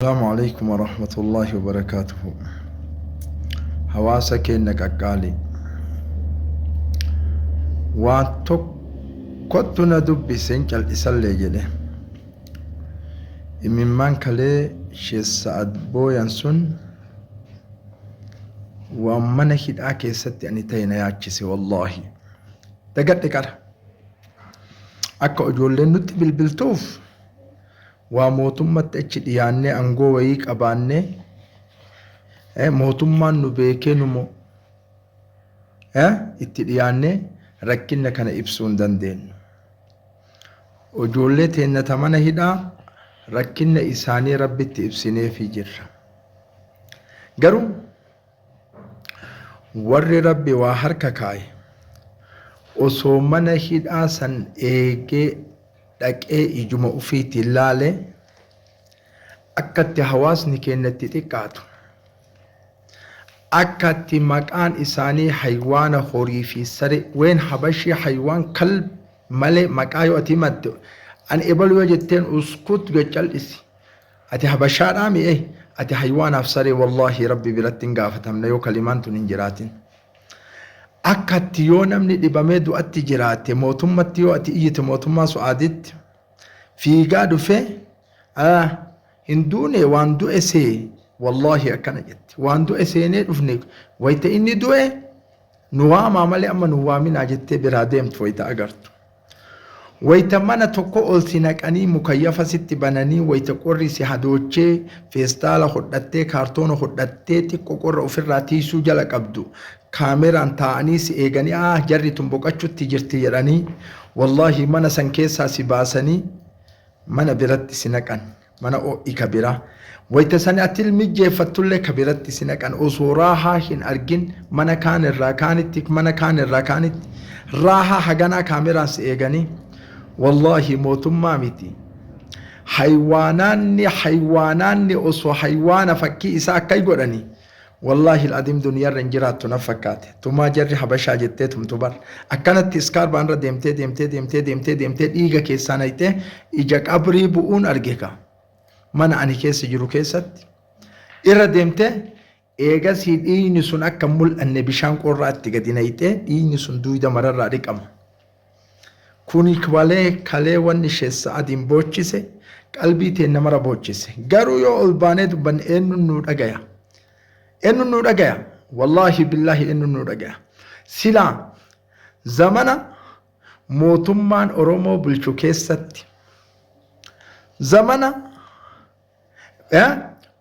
Asalaamu Aleykum Warahmatullaahi Wabarakaatuhu Hawaasa keenna qaqqaalii Waan tokkottu na dubbise hin cal'isallee jedhe Imimmaan kalee Sheikh Sa'ad booyan sun waan mana hidhaa keessatti ani ta'e na yaachise wallaahi Dagadhe qara Akka ijoolleen nutti bilbiltuuf Waa mootummatti achi dhiyaannee angoo wayii qabaannee mootummaan nu beekee nu mo itti dhiyaannee rakkinna kana ibsuu hin dandeennu. Ijoollee teenna ta mana hidhaa rakkinna isaanii Rabbitti ibsineefii jirra. Garuu warri Rabbi waa harka kaaye osoo mana hidhaa san eegee dhaqee ijuma ufiitiin laale akka itti hawaasni keenna itti xiqqaatu, akka itti maqaan isaanii haywaana horii fi saree ween habashii haywaan kalb malee maqaa yoo ati himatte an ebalu yoo jetteen uskut gad cal'isi ati habashaadhaa mi'e ati haywaanaaf saree wallaahi rabbi biratti hin gaafatamna yoo kalimaan tun hin jiraatin. Akka atti yoo namni dhibamee du'atti jiraate mootummatti yoo ati iyyite mootummaa Su'aaditti fiigaa dhufee ah, hin duune waan du'e see wallaahi akkana jetti waan du'e seenee dhufne wayita inni du'e nu waamaa malee amma nu waaminaa jettee biraa deemtu wayita agartu. Wayita mana tokko ol si naqanii mukayyafa sitti bananii wayita qorri si hadoochee feestaala hodhattee kaartoona hodhattee xiqqo qorra ofirraa tiiysuu jala qabdu kaameraan taa'anii si eeganii aah jarri tun boqachutti jirti jedhanii wallaahi mana san keessaa si baasanii mana biratti si naqan. Mana ho'i ka biraa. Wayta sani ati mijjeeffattullee ka biratti si naqan osoo raahaa hin argin mana kaan irraa kaanitti mana kaan irraa kaanitti raahaa haganaa kaameraan si eeganii wallaahi mootummaa miti haywaanaanni haywaanaanni osoo haywaana fakkii isaa akkai godhanii Wallaahi al-aziim duniyarra hin jiraattu na fakkaate. Tumaa jarri habashaa jettee tumtu bar. Akkanatti iskaarbaan irra deemtee deemtee deemtee deemtee deemtee dhiiga keessaa nayxee ija qabrii bu'uun arge ka. Mana ani keessa jiru keessatti irra deemtee eegasii dhiigni sun akka hin mul'anne bishaan qorraa itti gadi nayxee dhiigni sun duuyda mararraa dhiqama. Kuni kbalee kalee wanni Sheikh Sa'adiin boochise qalbii teenna mara boochise. Garuu yoo ol baanee dubbanne eenyuun nuu dhagaya? Eenyuun nuu dhagaya? Wallaahi billaahi eenyuun nuu dhagaya? Silaa zamana mootummaan Oromoo bulchu keessatti zamana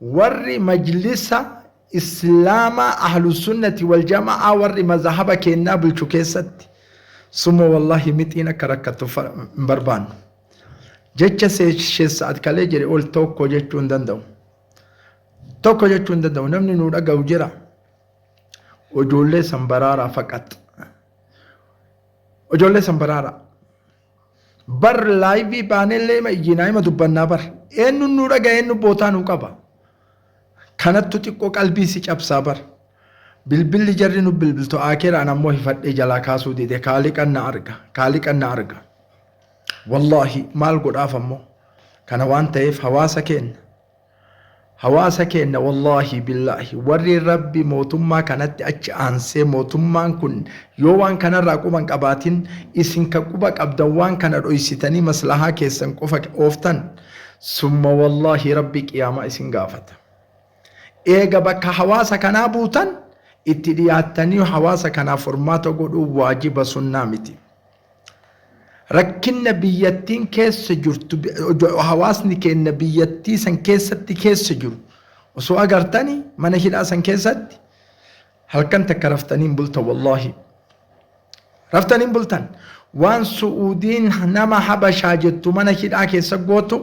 Warri majlisa islaamaa ahlusunnati wal jama'aa warri mazahaba keennaa bulchu keessatti summa wallaahi mixiin akka rakkattu hin barbaannu. Jecha Sheekh Sa'ad kalee jedhe ol tokko jechuu hin danda'u. Tokko jechuu hin danda'u. Namni nuu dhaga'u jira. Ijoollee san baraaraa faqat. Ijoollee san baraaraa. Bar laayivii baanellee ima iyyinaa ima dubbannaa bar. Eenyuun nu dhagaya eenyu bootaa nu qaba. Kanattu xiqqoo qalbii si cabsaa bar. Bilbilli jarri nu bilbiltu aakeraan ammoo hifadhee jalaa kaasuu dide kaaliqan na arga kaaliqan na arga. Wallaahi maal godhaaf ammoo kana waan ta'eef hawaasa keenna Hawaasa keenna wallaahi billaahi warri rabbi mootummaa kanatti achi aansee mootummaan kun yoo waan kanarraa quba hin qabaatin isin ka quba qabdan waan kana dhoysitanii maslahaa keessan qofa ooftan summa wallaahi rabbi qiyaamaa isin gaafata. Eega bakka hawaasa kanaa buutan itti dhiyaattanii hawaasa kanaaf furmaata godhuun waajiba sunnaa miti. Rakkinna biyyattiin keessa jirtu hawaasni keenna biyyattii san keessatti keessa jiru osoo agartani mana hidhaa san keessatti halkan takka raftanii hin bultan wallaahi. Raftanii hin bultan. Waan Su'uudiin nama habashaa jettu mana hidhaa keessa gootu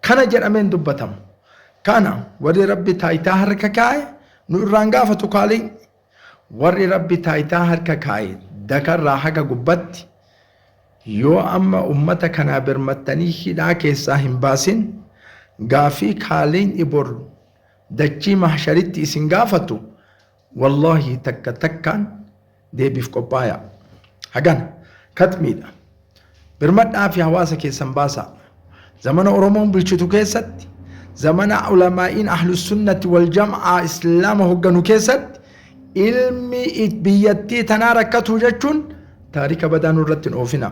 kana jedhamee hin dubbatamu. Kana warri Rabbi taayitaa harka kaa'e nu irraan gaafatu kaalii Warri Rabbi taaytaa harka kaaye dakarraa haga gubbatti yoo amma ummata kanaa birmattanii hidhaa keessaa hin baasin gaafii khaaliqni bor dachii mahsharitti isin gaafatu wallaahi takka takkaan deebiif qophaayaa. Hagana katmiidha. Birmadhaafi hawaasa keessan baasaa. Zamana Oromoon bulchitu keessatti Zamana ulamaa'iin ahlusunnati wal jam'aa islaama hogganu keessatti ilmi biyyattii tanaa rakkatuu jechuun taarika badaa nurratti hin oofina.